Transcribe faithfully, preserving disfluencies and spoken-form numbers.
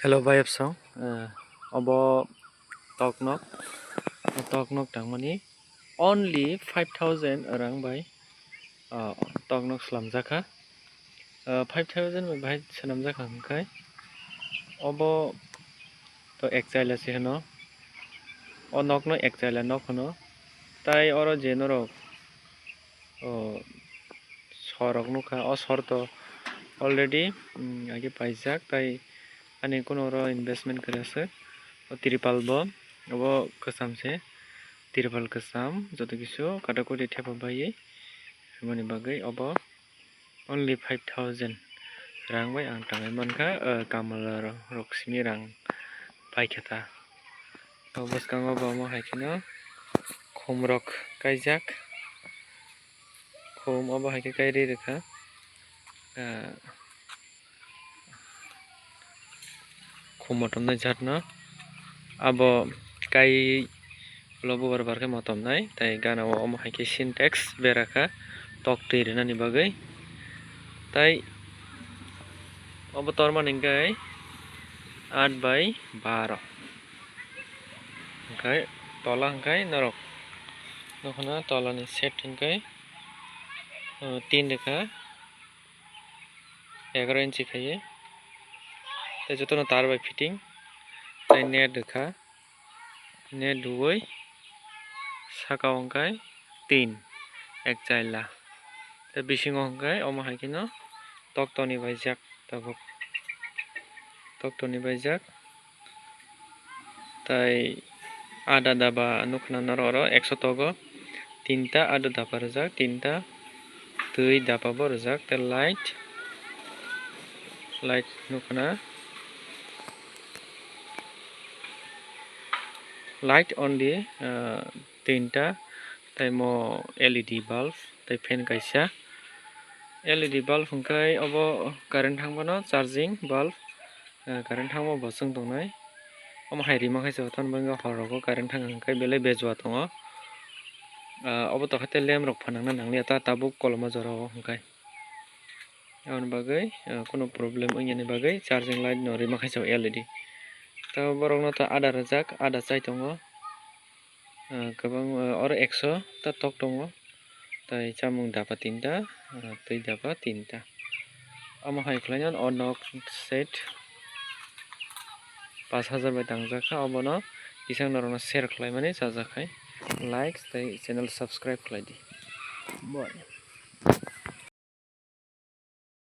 Hello bai Epsong, eh, obo toknok, toknok tangmani only five thousand rang bai, ah, toknok slamjakha. Ah, five thousand bai bahai swnamjakha hwnkhe obo to ekchaila se hwno, o nokno ekchaila nok hwno. Tai oro je norok, o, sor rok nukha, o sor to already, mm, age paijak, tai ani kuno oro investment kwrwi aswk. O tripal bo, obo kwcham se, tripal kwcham, joto kisu katakuri thepa baiwi, aboni bagwi obo only five thousand rang bai ang tangwi mankha, o, kamla rok simi rang paikha ta. O bwskango bo omo hai kheno khum rok kaijak. Khum obo hai khe kai ri rwkha. Ah, khum motom nai jat no. Abo kai ulo bubar bar khe motom nai. Tai gana o omo hai khe sintex bera kha tok twi rwnani bagwi. Tai obo tormani hwnkhe aat bai baro. Hwnkhe tola hwnkhe norok nukho na tolani set hwnkhe, uh, tin rwkha egaro inchi khaiwi. Tei jotono tar bai fitting tei net rwkha, net rwui saka o hwnkhe tin ekchaila. Tei bisingo hwnkhe omo hai kheno toktoni baijak tabuk. Toktoni baijak. Tai ada daba nukna norok oro ekso togo. Tinta ada daba rijak, tinta twi daba bo rijak. Tei light, light nukna. Light only, ah, tinta, tei mo L E D bulb, tei fan kaisa. L E D bulb hwnkhe obo current thangmano charging bulb, ah, current thangma bo chwng tongnai. Omo hai rima khe se, hor rogo current thang hwnkhe belai bejua tongo. Ah, obo tokhe tei lamp rok phanangna nangliya ta tabuk koloma jora o hwnkhe. Aboni bagwi, ah, kunu problem wngyani bagwi charging light no rima khe se L E D. Ta borokno ta ada rijak, ada chai tongo. Ah, kwbang, ah, oro ekso ta tok tongo. Tai chamung daba tinta, ah, twi daba tinta. Omo hai khlaino o nok set pash hajar bai tangjak kha, obono kisa norokno share khlaimani chajak khai like tei channel subscribe khlai di. Bye.